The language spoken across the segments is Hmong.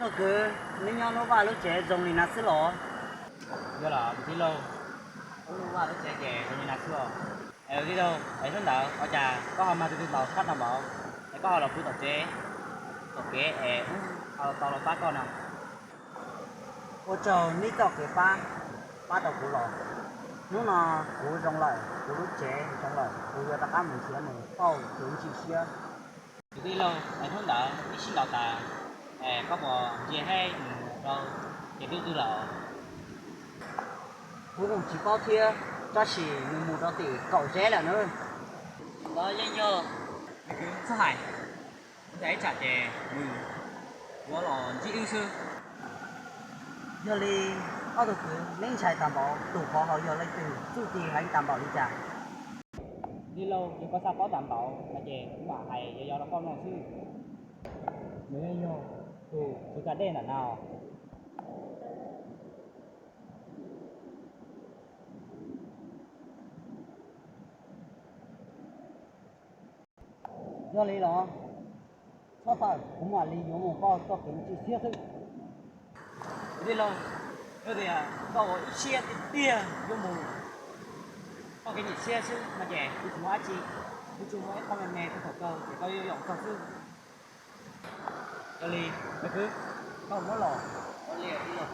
Kwv, neb nyob Nuj Vaj lub tsev zoo li na xwb los? Yog los tij laug, Nuj Vaj lub tsev ces zoo li na xwb os. Es tij laug, es hnub ntawd ua cas koj ho mag tus twg los tshaj tag npaum, es koj ho los pw tom tsev, tom kev es wb ho tau los pab koj no? Ua tsaug neb txoj kev pab, pab tau kuv los. Hnub no kuv zoo lawm, kuv lub tsev zoo lawm, kuv yuav rov qab mus nrhiav mus pauj kev ntxim siab. Kwv tij laug, es hnub ntawd wb sib ntaus tas, es koj puas ntsia saib nws mus rau ces twb twg lawm? Kuv kuj tsis paub thiab, tab sis nws mus rau tim kaum zeb lawm na. Ntawd yeej yog nws kwv txhob hais, ntshai ib tsam ces nws yuav los ntsib wb xwb. Yog li ob tug kwv, neb ntshai tag npaum, tus qhov hauv yog leej twg, txuj ci heev tag npaum li cas? Tij laug, yog koj xav paub tag npaum no ces kuv mam hais yog yog rau koj mloog xwb. Nws yeej yog tus tswv kav dej ntawm no. Yog li los txhob txhawj, kuv mam li yuav mus pauj koj kev ntxim siab xwb. Kwv tij laug, yog tias koj ua ib siab tiag tiag yuav mus pauj kev ntxim siab xwb no ces kuv tsis muaj dab tsi, kuv tsuas muaj ib qho me me rau thaum kawg ces koj yuav yoom txog xwb. Yog li, kwv, koj muab los. Ua li tij laug.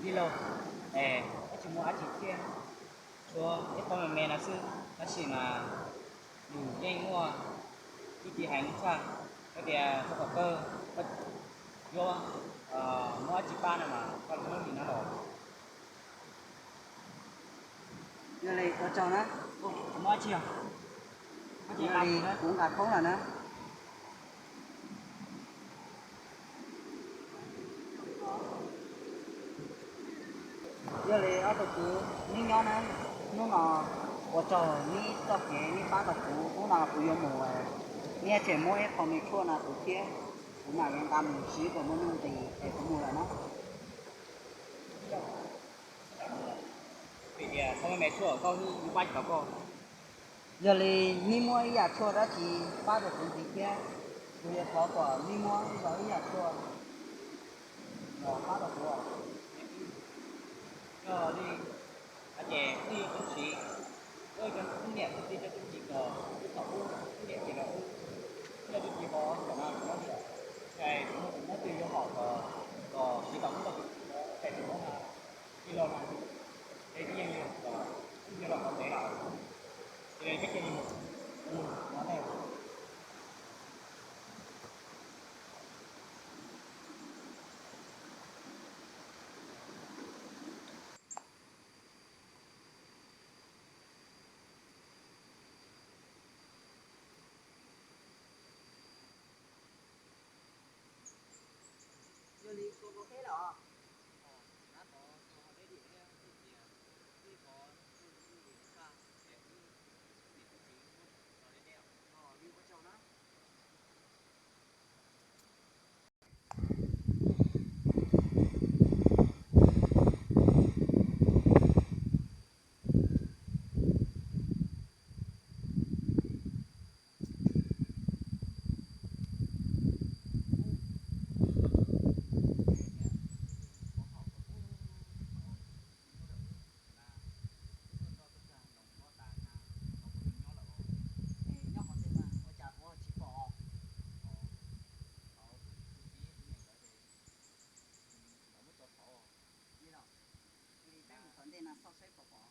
Tij laug, es wb tsis muaj dab tsi thiab, tsuas ib qho me me no xwb, tab sis mas nws yeej muaj txuj ci heev tshaj, hais tias txog thaum kawg koj yuav muab dab tsi pab no mas koj muab li no los. Yog li ua tsaug na. Tsis muaj dab tsi os. Yog li kuv nqa khoob lawm na. Yog li ob tug kwv, neb nyob na, hnub no ua tsaug neb txoj kev neb pab tau kuv, hnub no kuv yuav mus, neb tseg muab ib qho me tshuaj no kuv thiab, kuv mam li nqa mus siv kom muaj nuj nqis es kuv mus lawm na. Vim tias qhov me me tshuaj koj wb pab tsis tau koj. Yog li neb muab ib yam tshuaj dab tsi pab rau kuv ntxiv thiab, kuv yuav thov kom neb muab ib yam tshuaj los pab rau kuv. Yog li, ces wb yuav tau siv, wb cov tub niam tub txiv cov tub txiv kom wb kom wb tub niam txiv los wb, wb cov tub txiv kom kom no tsis muab tiag, ces kuv muab tus muab twg yuav hom kom siv kom muab rau tus txiv, ces tus muab no tij laug no, es twb yeej yog kom wb yuav los qhov ntev lawm, ces peb cia li mus, mus no ne. Yog li sau hauv dej lawm os. Tab tom sau hauv dej dim thiab vim tias ib qhov tuaj mus mus li tag ces wb niam wb txiv muab tso deb deb os. Li ua tsaug na. Nyob qhov twg mas ua cas kuv tsis pom? Li los, li peb mus tom ntej no xauj saib puas pom.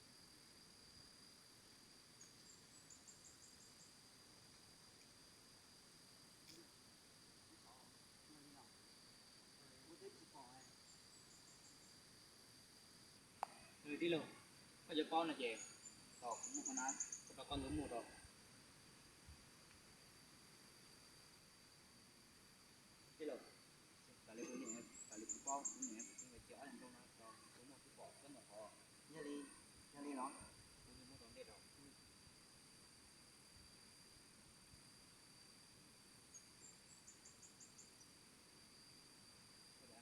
Tij laug, koj yuav paub no ces tos kuv muab qhov na, kuv rau koj ntawd mus rau. Tij laug, raws li kuv niam, raws li kuv paub, kuv niam kuv txiv nkawd cia ob yam nroog no rau kuv muaj kuv pom txog ntawm qhov. Yog li, yog li los kuv yuav muab rau ntej rau.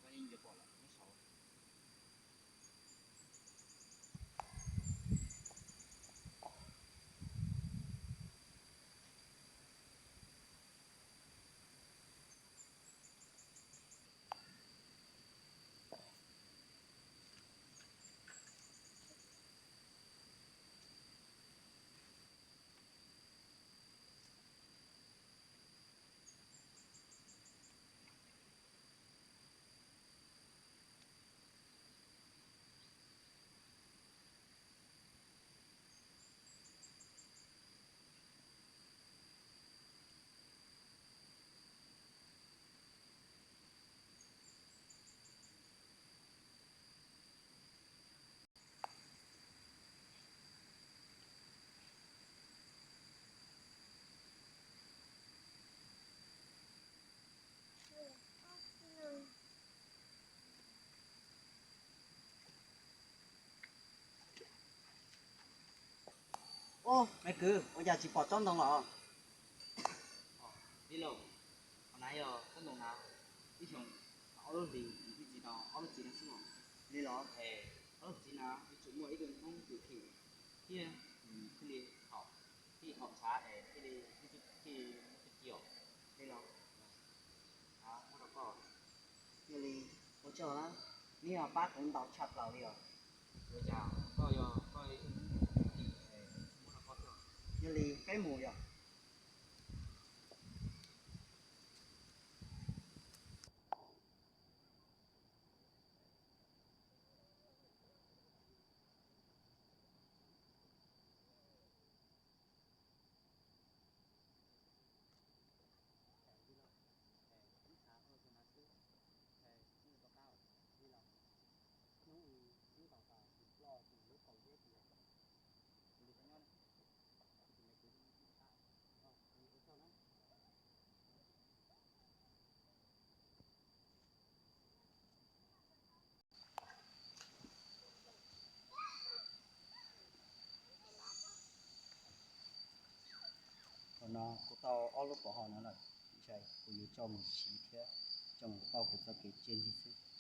Koj yeej yuav pom lawm nyob saud. Me kwv, ua cas tsis pom tsob ntoo los? Tij laug, qhov na yog tsob ntoo na, ib xyoos ob lub hlis kuv txiv tau ob lub txiv no xwb. Li los? Es ob lub txiv na yuav tsum muaj ib tug Hmoob twm thim thiab nws thiaj li haum, thiaj haum ntshav es thiaj li, thiaj muaj txuj ci os. Li los? Muab rau koj. Yog li, ua tsaug na, neb yog pab kuv ntau tshaj plaws li os. Ua cas koj yog koj ib tug Hmoob twm thim es muab rau koj thiab? Yog li peb mus yom. Thaum no kuv tau ob lub pov haum no lawm, ntshai kuv yuav coj mus siv thiab coj mus pauj kuv txoj kev tsiaj ntsig xwb.